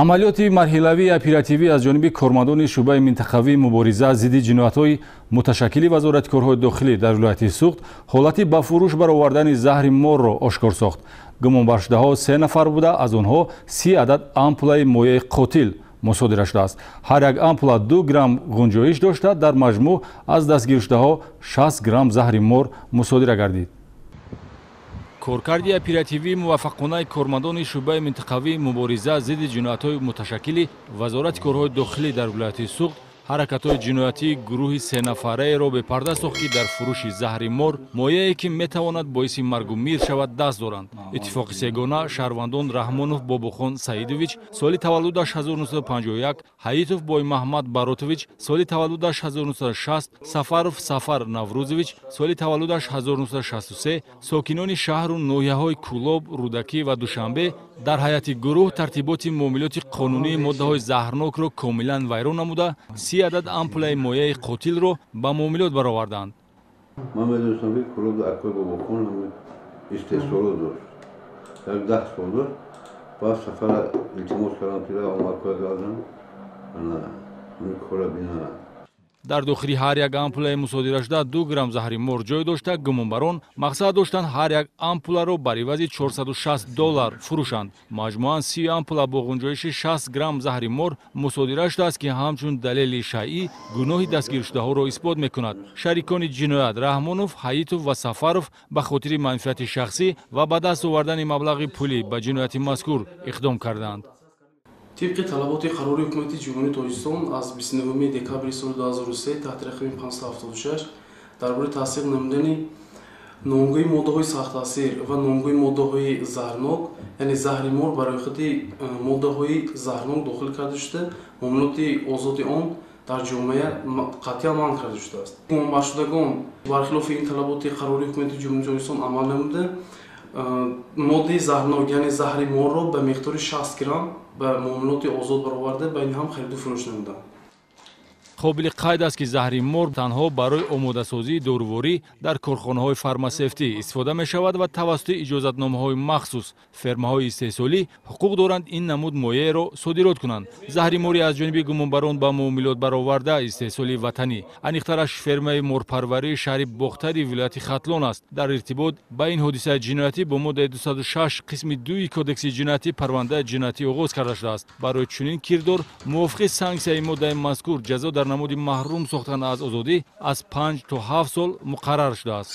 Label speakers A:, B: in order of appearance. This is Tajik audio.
A: Амалиёти марҳилавии оперативӣ аз ҷониби кормандони шӯъбаи минтақавии мубориза зидди ҷиноятҳои муташаккили Вазорати корҳои дохилӣ дар вилояти Суғд ҳолати ба фурӯш баровардани заҳри морро ошкор сохт. Гумонбаршудаҳо 3 нафар буда, аз онҳо 30 адад ампулаи мояи қотил мусодира шудааст. Ҳар як ампула 2 грамм гунҷоиш дошта, дар маҷмӯъ аз дастгиршудаҳо 60 грамм заҳри мор мусодира гардид. Коркарди оперативии муваффақонаи кормандони шӯъбаи минтақавии мубориза зидди ҷиноятҳои муташаккили Вазорати корҳои дохилӣ дар вилояти Суғд ҳаракатҳои ҷиноятии гурӯҳи сенафараеро бепарда сохт, ки дар фурӯши заҳри мор, мояе ки метавонад боиси маргу мир шавад, даст доранд. Иттифоқи сегона шаҳрвандон Раҳмонов Бобохон Саидович, соли таваллудаш 1951, Ҳаитов Боймаҳмад Баротович, соли таваллудаш 1960, Сафаров Сафар Наврӯзович, соли таваллудаш 1963, сокинони шаҳру ноҳияҳои Кӯлоб, Рӯдакӣ ва Душанбе дар ҳайати гурӯҳ тартиботи муомилоти қонунии моддаҳои заҳрнокро комилан вайрон намуда, 30 адад ампулаи мояи қотилро ба муомилот бароварданд.
B: Ман медонистам, ки Кӯлоб акои Бобохон истеҳсолот дошт, як 10 сол дошт. Баъд Сафара илтимос кардам, ки акоя гардам, кора бина.
A: Дар дохили ҳар як ампулаи мусодирашуда 2 грамм заҳри мор ҷой дошта, гумонбарон мақсад доштанд ҳар як ампуларо бар ивази $460 фурӯшанд. Маҷмӯан 30 ампула бо гунҷоиши 60 грамм заҳри мор мусодира шудааст, ки ҳамчун далели шайъӣ гуноҳи дастгиршудаҳоро исбот мекунад. Шарикони ҷиноят Раҳмонов, Ҳаитов ва Сафаров ба хотири манфиати шахсӣ ва ба даст овардани маблағи пулӣ ба ҷинояти мазкур иқдом карданд.
C: Тибқи талаботи қарори Ҳукумати Ҷумҳурии Тоҷикистон аз 29 декабри соли 2003 таҳти рақами 576 дар бораи тасдиқ намудани номгӯи моддаҳои сахттаъсир ва номгӯи моддаҳои заҳрнок, яъне заҳри мор ба рӯйхати моддаҳои заҳрнок дохил карда шуда, муомилоти озоди он дар ҷомеа қатъиян манъ карда шудааст. Гумонбаршудагон бархилофи ин талаботи қарори Ҳукумати Ҷумҳурии Тоҷикистон амал намуда, моддаи заҳрнок, яъне заҳри морро ба миқдори 60 грамм ба муомилоти озод бароварда, байни ҳам хариду фурӯш намуданд.
A: Қобили қайд аст, ки заҳри мор танҳо барои омодасозии доруворӣ дар корхонаҳои фармасевтӣ истифода мешавад ва тавассути иҷозатномаҳои махсус фермаҳои истеҳсолӣ ҳуқуқ доранд ин намуд мояеро содирот кунанд. Заҳри мори аз ҷониби гумонбарон ба муомилот бароварда истеҳсоли ватанӣ, аниқтараш фермаи морпарварии шаҳри Бохтари вилояти Хатлон аст. Дар иртибот ба ин ҳодисаи ҷиноятӣ бо моддаи 206 қисми 2 кодекси ҷиноятӣ парвандаи ҷиноятӣ оғоз карда шудааст. Барои чунин кирдор мувофиқи санксияи моддаи мазкур ҷазо дар намуди маҳрум сохтан аз озодӣ аз 5 то 7 сол муқаррар шудааст.